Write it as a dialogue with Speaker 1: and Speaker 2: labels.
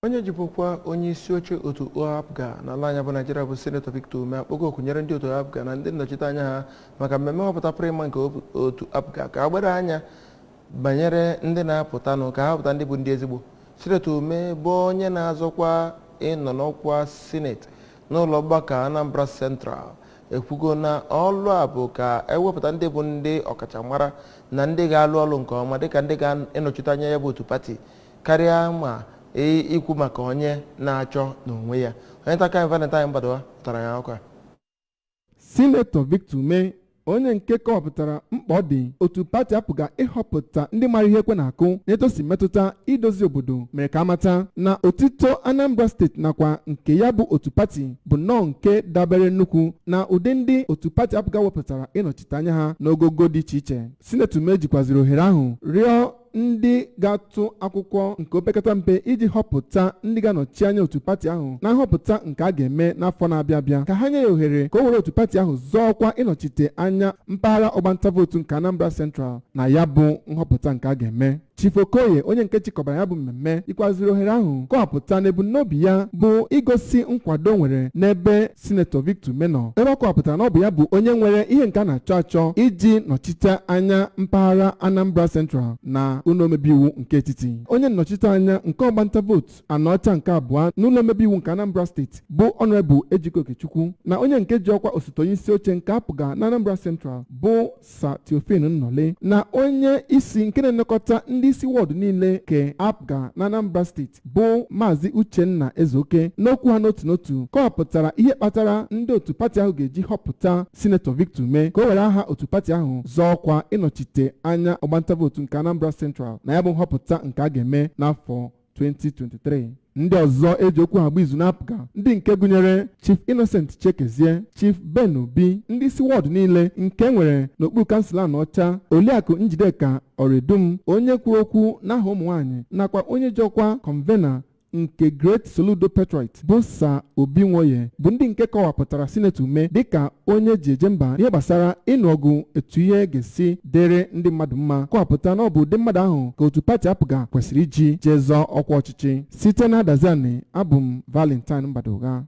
Speaker 1: Onye jibụkwa onye isi oche otu APGA n'ala anyị bụ Naijiria, bụ Sinetọ Victor Umeh, akpọgo oku nyere ndị otu APGA na ndị nnọchite anya ha maka mmemme nhọpụta praịmarị nke otu APGA ka ha gbado anya banyere ndị na-apụtanụ, ka ha họpụta ndị bụ ndị ezigbo. Sinetọ Umeh, bụ onye na-azọkwa ịnọ n'ọkwa sineti n'ụlọ ọgbakọ Anambra Central, ekwugo na ọlụ a bụ ka ewepụta ndị bụ ndị ọkachamara na ndị ga-alụ ọlụ nke ọma dịka ndị ga-enọchite anya ya bụ otu pati, karịa ma ikwu maka onye na-achọ n'onwe ya. Onye nta aka Valentine Mbadoa pụtara ya ọkụ a.
Speaker 2: Sinetọ Victor Umeh, onye nke kọwapụtara mkpa ọ dị otu pati APGA ịhọpụta ndị mara ihe ekwe na-akụ na-etosi metụta idozi obodo, mere ka amata na otito Anambra Steeti nakwa nke ya bụ otu pati bụ nnọọ nke dabere nnukwu na ụdị ndị otu pati APGA wepụtara ịnọchite anya ha n'ogogo dị iche iche. Sinetọ Umeh jikwaziri ohere ahụ rịọ ndị ga-atụ akwụkwọ nke opekata mpe iji họpụta ndị ga-anọchi anya otu pati ahụ na nhọpụta nke a ga-eme n'afọ na-abịa abịa ka ha nye ya ohere ka o were otu pati ahụ zọọkwa ịnọchite anya mpaghara ọgbanta vootu nke Anambra Central na ya bụ nhọpụta nke a ga-eme. Chief Okoye, onye nke chịkọbara ya bụ mmemme, jikwaziri ohere ahụ kọwapụta na ebumnobi ya bụ igosi nkwado nwere n'ebe Sinetọ Victor Umeh nọ, ebe ọ kọwapụtara na ọ bụ ya bụ onye nwere ihe nke a na-achọ achọ iji nọchite anya mpaghara Anambra Central na ụlọ omebe iwu nke etiti. Onye nnọchite anya nke ọgbanta vootu Anọcha nke abụọ n'ụlọ omebe iwu nke Anambra Steeti, bụ Honorable Ejike Okechukwu, na onye nke ji ọkwa osote onye isi oche nke APGA na Anambra Central, bụ Sir Theophane Nnọle, na onye isi nke na-elekọta ndị isi wọdụ niile ke APGA na Anambra Steeti, bụ Maazị Uchenna Ezeoke, n'okwu ha n'otu n'otu kọwapụtara ihe kpatara ndị otu pati ahụ ga-eji họpụta Sinetọ Victor Umeh ka o were aha otu pati ahụ zọọ ọkwa ịnọchite anya ọgbanta vootu nke Anambra Central na ya bụ nhọpụta nke a ga-eme n'afọ 2023. Ndị ọzọ eji okwu ha gba izu n'APGA, ndị nke gụnyere Chief Innocent Chekezie, Chief Ben Obi, ndị isi wọdụ niile nke nwere n'okpuru kansụl Anọcha, Oliakụ Njideka Ọredum, onye kwuru okwu n'aha ụmụ nwaanyị, nakwa onye ji ọkwa convener nke Great Soludo Patriot, bụ Sir Obi Nwoye, bụ ndị nke kọwapụtara Sinetọ Umeh dịka onye ji eje mba n'ihe gbasara ịnụ ọgụ etu ihe ga-esi dịrị ndị mmadụ mma, kọwapụta na ọ bụ ụdị mmadụ ahụ ka otu pati APGA kwesịrị iji jee zọọ ọkwa ọchịchị. Site na Adaziani, abụ m Valentine Mbadogha.